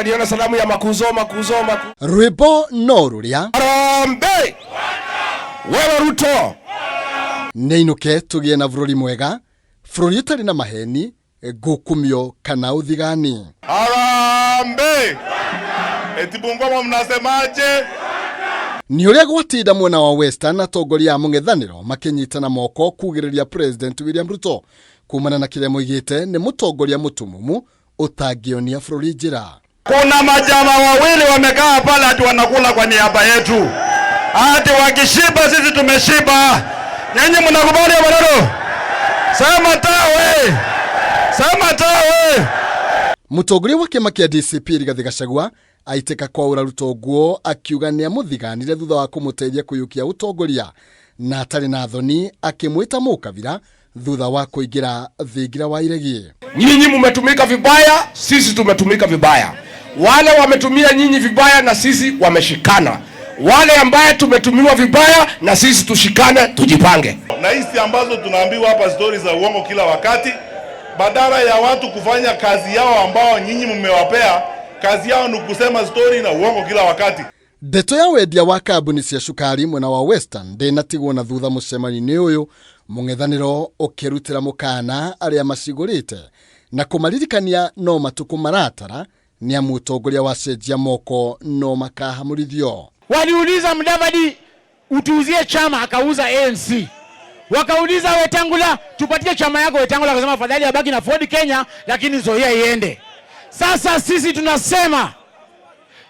Nione salamu ya makuzo makuzo maku. Rwĩmbo no rũrĩa Harambee! Wewe Ruto. Nĩainũke tũgĩe na bũrũri mwega, bũrũri ũtarĩ na maheni, ngukumio kana ũthigani. Harambee! Eti Bungoma mnasemaje? Nĩ ũrĩa gwatinda mwena wa Western atongoria a mũng'ethanĩro makĩnyitana moko kugĩrĩria President William Ruto kumana na kĩrĩa moigĩte nĩ mũtongoria mũtumumu ũtangĩonia bũrũri njĩra. Kuna majama wawili wamekaa pale ati wanakula kwa niaba yetu, ati wakishiba sisi tumeshiba. Nyinyi mnakubali ya maneno? Sema tawe, sema tawe. Mũtongoria wa kĩama kĩa DCP Rigathĩ Gachagua aitĩka kwaũra Ruto nguo akiuga nĩamũthiganire thutha wa kũmũteithia kũiyũkia ũtongoria na atarĩ na thoni akĩmwĩta mũkabira thutha wa kũingĩra thingira wa iregi. Nyinyi mumetumika vibaya, sisi tumetumika vibaya. Wale wametumia nyinyi vibaya na sisi wameshikana. Wale ambaye tumetumiwa vibaya na sisi tushikane, tujipange. Na hizi ambazo tunaambiwa hapa stori za uongo kila wakati, badala ya watu kufanya kazi yao ambao nyinyi mmewapea, kazi yao ni kusema stori na uongo kila wakati. Ndeto ya wendia wa kambuni cia cukari mwena wa Western ndĩnatigwo na thutha mũcemanio-inĩ ũyũ mũng'ethanĩro ũkĩrutĩra mũkana arĩa macigũrĩte na kũmaririkania no matukũ maratara nĩ amu ũtongoria wa cenjia moko no makahamũrithio. Waliuliza Mudavadi utuuzie chama, akauza ANC. Wakauliza Wetangula tupatie chama yako, Wetangula akasema afadhali abaki na Ford Kenya, lakini Nzoia iende. Sasa sisi tunasema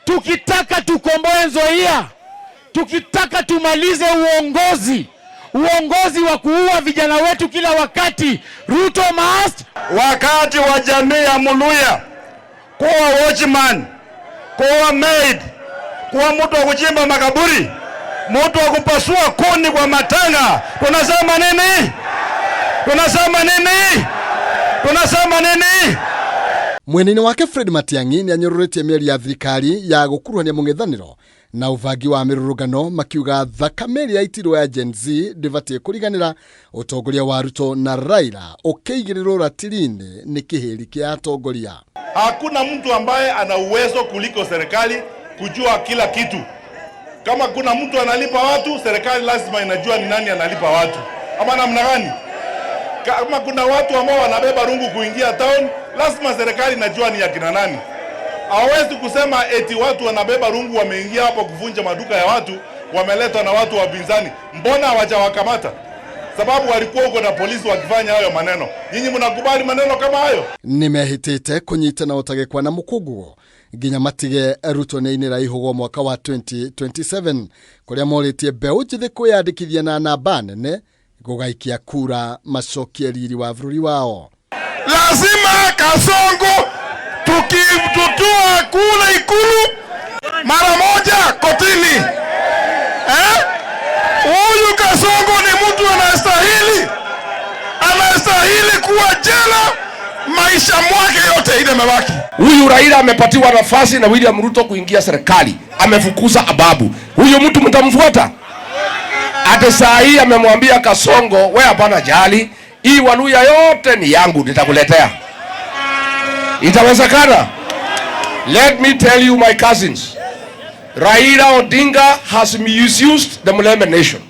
tukitaka tukomboe Nzoia, tukitaka tumalize uongozi, uongozi wa kuua vijana wetu kila wakati, Ruto must. Wakati wa jamii ya Muluya kuwa watchman, kuwa maid, kuwa mtu wa kuchimba makaburi, mtu wa kupasua kuni kwa matanga, tunasema nini? Tunasema nini? Tunasema nini? Mwena-inĩ wake Fred Matiang'i nĩanyũrũrĩtie mĩario ya thirikari ya gũkuruhania mũng'ethanĩro na ũbangi wa mĩrũrũngano makiuga thakame ĩrĩa yaitirwo ya Gen Z ndĩbatiĩ kũriganĩra ũtongoria wa Ruto na Raila ũkĩigĩrĩrwo ratiri-inĩ nĩ kĩhĩri kĩa atongoria. Hakuna mtu ambaye ana uwezo kuliko serikali kujua kila kitu. Kama kuna mtu analipa watu, serikali lazima inajua ni nani analipa watu, ama namna gani? Kama kuna watu ambao wanabeba rungu kuingia town, lazima serikali inajua ni akina nani. Hawawezi kusema eti watu wanabeba rungu wameingia hapo kuvunja maduka ya watu, wameletwa na watu wa upinzani. Mbona hawajawakamata? Sababu walikuwa huko na polisi wakifanya hayo maneno. Nyinyi mnakubali maneno kama hayo? Nĩmehĩtĩte kũnyitana ũtagĩkwa na mũkũnguo nginya matige Ruto nĩainĩra ihũgwo mwaka wa 2027 kũrĩa morĩtie mbeũ njĩthĩ kwĩyandĩkithia na namba nene gũgaikia kura macokie riri wa bũrũri wao. Lazima Kasongo tukitutua kule Ikulu mara moja kotini. Huyu Kasongo ni mtu anastahili, anastahili kuwa jela maisha mwake yote ile mabaki. Huyu Raila amepatiwa nafasi na William Ruto kuingia serikali, amefukuza Ababu. Huyu mtu mtamfuata? Ate saa hii amemwambia Kasongo, we hapana jali, hii Waluya yote ni yangu, nitakuletea. Itawezekana? Let me tell you my cousins, Raila Odinga has misused the Mulembe nation.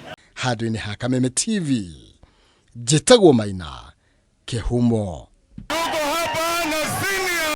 Handũ-inĩ ha Kameme TV, njĩtagwo Maina Kĩhumo. Tuko